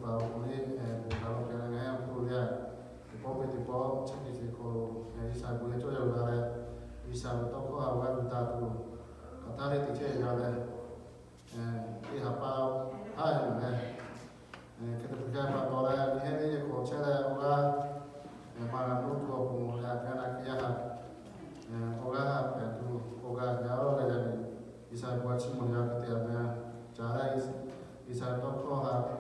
Paˍ awˬ hk'aw lo, e, bon htaꞈ lo k'ai leh ngaˬ hui awˬ hk'aw lo le, teˇ pawˆ ve teˇ pawˆ chi hk'e chi hk'aw lo, e, G'uiˬsha bon leh cawˇ yaˇ uiˍ la leh, G'uiˬsha ve tawˇ hkawˇ htaꞈ g'a luˬ taˍ tuˬ, hk'aˬ htaˇ le teꞈ chehˇ g'a leh, e, teˇ ha pa haˉ e leh, e, hk'e te hpu hk'e pa taw leh, nyi heˆ ve yehˬ hk'aw chehˇ leh awˬ g'aˇ, e, maˇ g'a nuˇ tuˬ awˬ pon leh, a hk'e na hk'e yaˇ htaꞈ, e, awˬ g'aˇ htaꞈ pehˬ tuˬ k'awꞈ g'a gaˇ-oˬ leh, yaꞈ nyi G'uiˬsha ve bon chi mawˬ yaˇ hk'e te a meh, caˍ leh G'uiˬsha ve tawˇ hkawˇ htaꞈ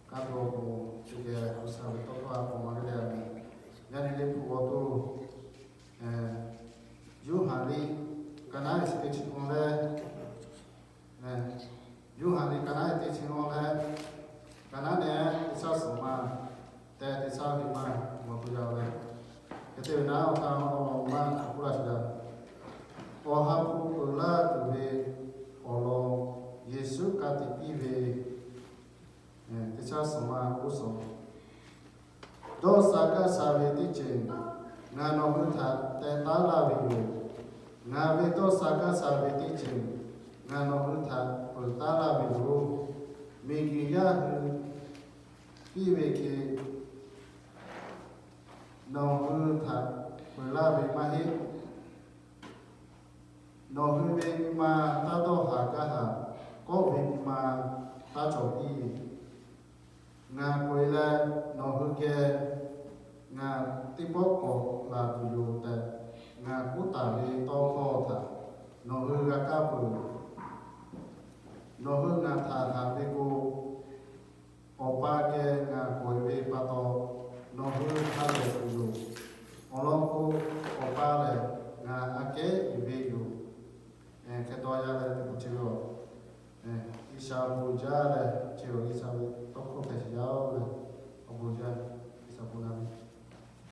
k'aˇ tuˬ awˬ pon, chi geh G'uiˬsha ve tawˇ hkawˇ htaꞈ k'awꞈ maˍ ve leh, yaꞈ nyi le hpu g'aw tuˬ, e, Yoˇhanˬ liꞈ ka naˉ e chi teˇ chi awˬ leh, e, Yoˇhanˬ liꞈ ka naˉ e teˇ chi awˬ leh, ka naˉ nehˬ teˇ shaˉ suhˍ ma, teh teˇ shaˉ hiˆ ma, g'aw tuˬ yaˇ ve. Hk'e te ve naˉ, awˬ htaˇ awˬ lawn maˇ hk'a k'oˆ laˇ sheˍ laˇ. Awˬ ha hpu peuˬ laˇ tuˬ ve awˬ lawn Yeˍsuˆ ka tiꞈ piˇ ve, e, teˇ shaˉ suhˍ ma k'oˆ suhˍ. Dawˇ sha gaˇ sha ve teˇ ceuˬ ngaˬ nawˬ hui htaꞈ teh taˉ laˇ ve yoˬ. Ngaˬ ve dawˇ sha gaˇ sha ve teˇ ceuˬ ngaˬ nawˬ hui htaꞈ peuˬ taˉ laˇ ve yoˬ. Miˬguiˬ yaˇ hui piˇ ve hk'e nawˬ hui htaꞈ peuˬ laˇ ve maˇ heˆ. Nawˬ hui ve nyi ma taˇ dawˇ haˍ gaˇ haˍ, kawˆ ve nyi ma taˇ cawˬ piˇ. Ngaˬ k'oꞈ e leh nawˬ hui geh ngaˬ teˇ pawˆ k'awꞈ laˬ tuˬ yoˬ tehꞈ, ngaˬ k'oˆ taˍ ve tawˇ hkawˇ htaꞈ nawˬ hui g'a kaˇ peuˬ. Nawˬ hui ngaˬ htaꞈ haꞈ ve k'o, Awˬ pa geh ngaˬ k'oꞈ e ve pa taw, nawˬ hui ha lehˬ tuˬ yoˬ. Awˬ lawn k'o, Awˬ pa lehˬ ngaˬ aꞈ kehˉ uiˍ ve yoˬ. Hk'e taw yaˇ leh teˇ hpaˍ chi ve a, G'uiˬsha bon jaˇ leh chi ve G'uiˬsha ve tawˇ hkawˇ hpehꞈ sheˍ yaˇ-oˬ leh, awˬ bon jaˇ, G'uiˬsha bon laˇ ve.